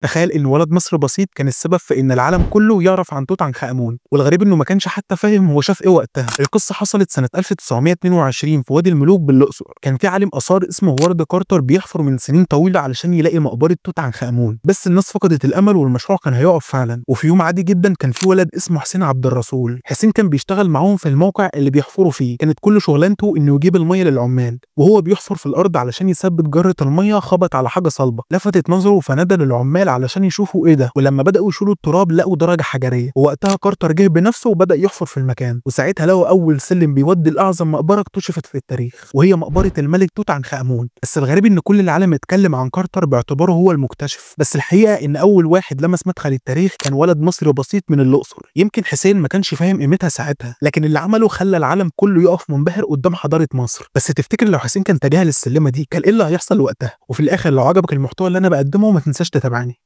تخيل إن ولد مصري بسيط كان السبب في إن العالم كله يعرف عن توت عنخ آمون، والغريب إنه ما كانش حتى فاهم هو شاف إيه وقتها. القصة حصلت سنة 1922 في وادي الملوك بالأقصر. كان في عالم آثار اسمه هوارد كارتر بيحفر من سنين طويلة علشان يلاقي مقبرة توت عنخ آمون، بس الناس فقدت الأمل والمشروع كان هيقف فعلا. وفي يوم عادي جدا كان في ولد اسمه حسين عبد الرسول. حسين كان بيشتغل معاهم في الموقع اللي بيحفروا فيه، كانت كل شغلانته إنه يجيب المية للعمال، وهو بيحفر في الأرض علشان يثبت جرة المية خبط على حاجة صلبة لفتت نظره، فنادى للعمال علشان يشوفوا ايه ده. ولما بدأوا يشيلوا التراب لقوا درجة حجرية، ووقتها كارتر جه بنفسه وبدأ يحفر في المكان، وساعتها لقوا أول سلم بيودي لأعظم مقبرة اكتشفت في التاريخ، وهي مقبرة الملك توت عنخ آمون. بس الغريب إن كل العالم اتكلم عن كارتر باعتباره هو المكتشف، بس الحقيقة إن أول واحد لمس مدخل التاريخ كان ولد مصري بسيط من الأقصر. يمكن حسين ما كانش فاهم قيمتها ساعتها، لكن اللي عمله خلى العالم كله يقف منبهر قدام حضارة مصر. بس تفتكر لو حسين كان تجاهل السلمة دي كان ايه اللي هيحصل وقتها؟ وفي الآخر لو عجبك المحتوى اللي أنا بقدمه ما تنساش تتابعني.